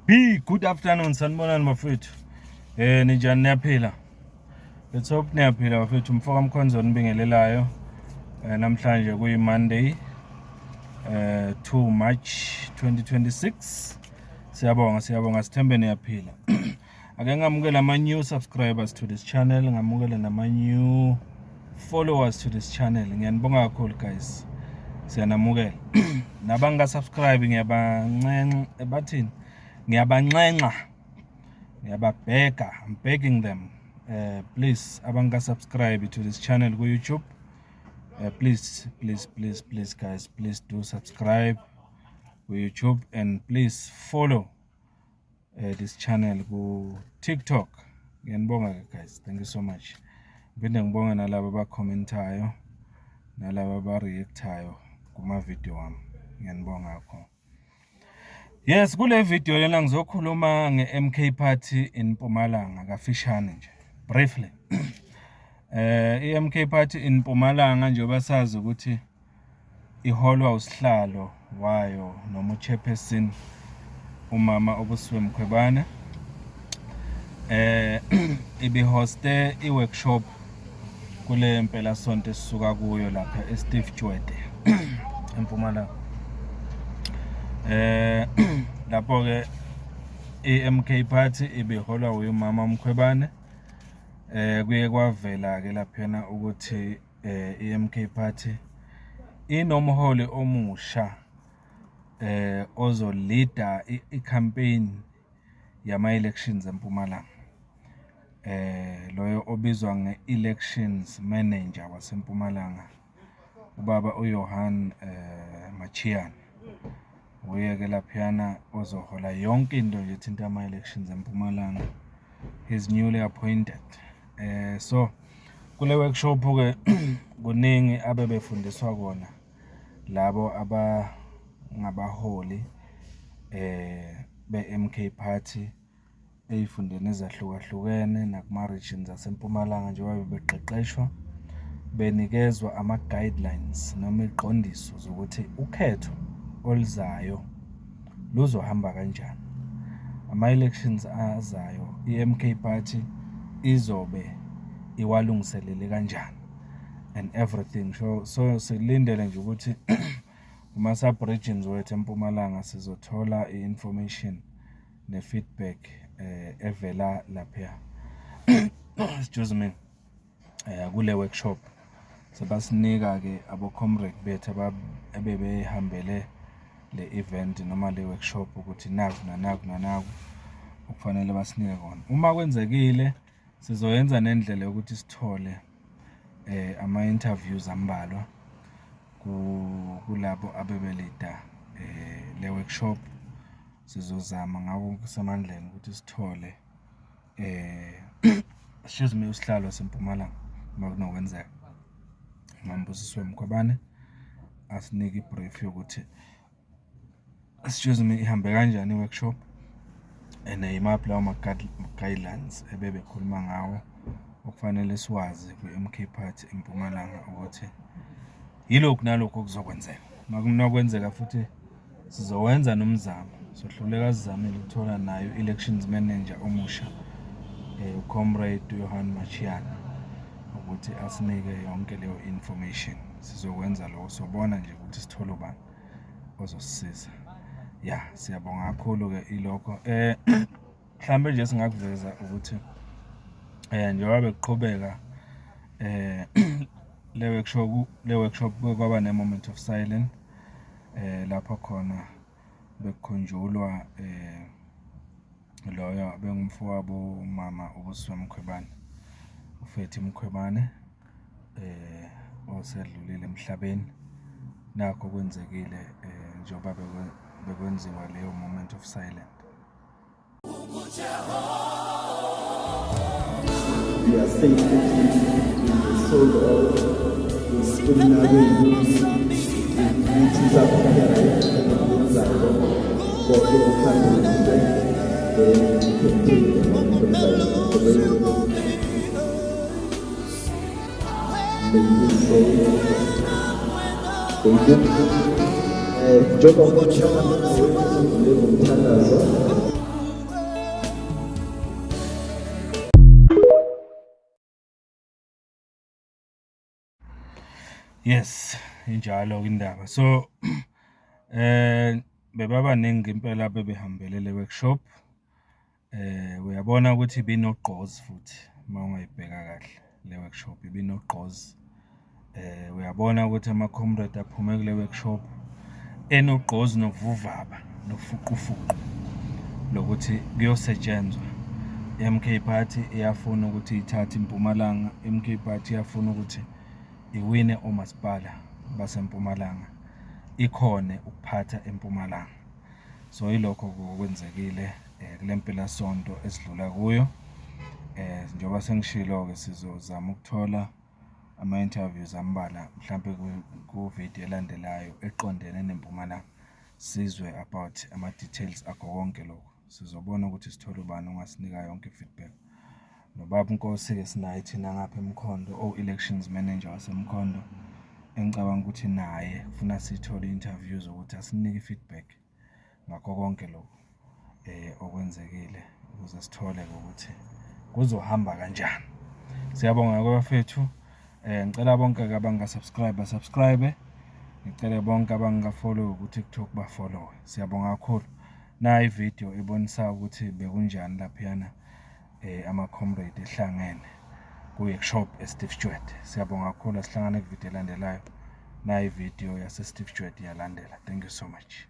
B, good afternoon, sanibonani bafethu. Ninjani, niyaphila? Let's hope niyaphila bafethu. Mfoka Mkhonzo nibingelelayo. Namhlanje kuyi Monday 2 March 2026. Siyabonga, siyabonga, sithembe niyaphila. Ake ngamukele ama new subscribers to this channel, ngamukele nama new followers to this channel. Ngiyanibonga kakhulu guys. Siyanamukela. Nabanga subscribe ngiyabancenxa, bathini? Ngiyabanxenxa. Ngiyababheka. I'm begging them. Please abanga subscribe to this channel ku YouTube. Please, please, please, please guys, please do subscribe ku YouTube and please follow this channel ku TikTok. Ngiyanibonga ke guys. Thank you so much. Ngiphinde ngibonge nalabo abakhomentayo nalabo abareactayo kuma video wami. Ngiyanibonga kakhulu. Yes, kule video lena ngizokhuluma nge-MK Party in Mpumalanga kafishane nje, briefly. I-MK Party in Mpumalanga, njengoba sazi ukuthi iholwa usihlalo wayo noma uchairperson, umama uBusisiwe Mkhwebane, ibihoste i-workshop kule mpelasonto esisuka kuyo lapha eSteve Tshwete eMpumalanga. Lapho ke i-MK Party ibiholwa uyumama uMkhwebane. Kuye kwavela ke laphana ukuthi i-MK Party inomholi omusha ozoleada i-campaign yama elections eMpumalanga. Loyo obizwa nge-elections manager waseMpumalanga, ubaba uJohan Machiyane. Uye ke laphiyana ozohola yonke into nje ethinta ama elections eMpumalanga. He's newly appointed. So kule workshop ke kuningi abebefundiswa kona labo abangabaholi be-MK Party ey'fundeni ezahlukahlukene nakuma-regions aseMpumalanga, njengoba bebeqeqeshwa benikezwa ama-guidelines noma iy'qondiso zokuthi ukhetho oluzayo luzohamba kanjani. Ama-elections azayo i-MK Party izobe iwalungiselele kanjani and everything. So silindele nje ukuthi kuma-sub regions wethu eMpumalanga sizothola i-information ne-feedback evela lapha, excuse me, kule workshop. Sebasinika ke abo comrade bethu ebebehambele le event noma le workshop ukuthi naku nanaku nanaku okufanele basinike kona. Uma kwenzekile sizoyenza nendlela yokuthi sithole ama interviews ambalwa kulabo abebeleada le workshop. Sizozama ngako kusemandleni ukuthi sithole, excuse me, usihlalo waseMpumalanga uma kunokwenzeka, uMama Busisiwe Mkhwebane, asinike i-brief yokuthi, excuse me, ihambe kanjani i-workshop and imaphi lawo ma-guidelines ebebekhuluma ngawo okufanele siwazi kwi-MK Party eMpumalanga, ukuthi yilokhu nalokhu okuzokwenzeka. Uma kunokwenzeka futhi sizowenza nomzamo, sohluleka sizamile ukuthola nayo i-elections manager omusha, uComrade uJohan Machiyane, ukuthi asinike yonke leyo information. Sizokwenza lokho, sobona nje ukuthi sithole ubani ozosisiza. Ya, siyabonga kakhulu-ke ilokho. Mhlambe nje singakuveza ukuthi njengoba bekuqhubeka le workshop, kuke kwaba ne-moment of silence lapho khona bekukhunjulwa loyo bengumfowabo umama uBusisiwe Mkhwebane, uFethi Mkhwebane, osedlulile emhlabeni. Nakho kwenzekile njengoba bekwenziwa leyo moment of silence. We are saying ukuthi sold out umnakwenu nithi right engiyenzayo konke kuhambe kuhle, then you can take the moment of silence for those. May you soul. Thank you. Njengoba ngomthandazo. Yes, injalo-ke indaba. So, bebabaningi impela abebehambele le workshop. Uyabona ukuthi ibinogqozi futhi uma ungayibheka kahle le workshop ibinogqozi. Uyabona ukuthi ama-comrade aphume kule workshop enogqozi novuvaba nofuqufuqu lokuthi kuyosetshenzwa. I-M_K Party iyafuna ukuthi ithathe iMpumalanga, i-M_K Party iyafuna ukuthi iwine omasipala baseMpumalanga, ikhone ukuphatha eMpumalanga. So, yilokho okwenzekile kule mpelasonto esidlula kuyo. Njengoba sengishilo-ke sizozama ukuthola ama-interviews ambalwa mhlampe ku-video elandelayo eqondene neMpumalanga, sizwe about ama-details akho konke lokhu. Sizobona ukuthi sithole ubani ongasinika yonke i-feedback. Nobaba uNkosi-ke sinaye thina ngapha eMkhondo, owu-elections manager waseMkhondo, engicabanga ukuthi naye kufuna siyithole i-interview zokuthi asinike i-feedback ngakho konke lokhu okwenzekile ukuze sithole-ke ukuthi kuzohamba kanjani. Siyabonga-ke bafethu. Ngicela bonke-ke abanga-subscribe ba-subscribe. Ngicele bonke abanga-follow ku-TikTok ba-follow-we. Siyabonga kakhulu. Nayi ividiyo ebonisa ukuthi bekunjani laphayana ama-comrade ehlangene ku-workshop e-Steve Tshwete. Siyabonga kakhulu, asihlangane kuvidiyo elandelayo. Nayi ividiyo yase-Steve Tshwete iyalandela. Thank you so much.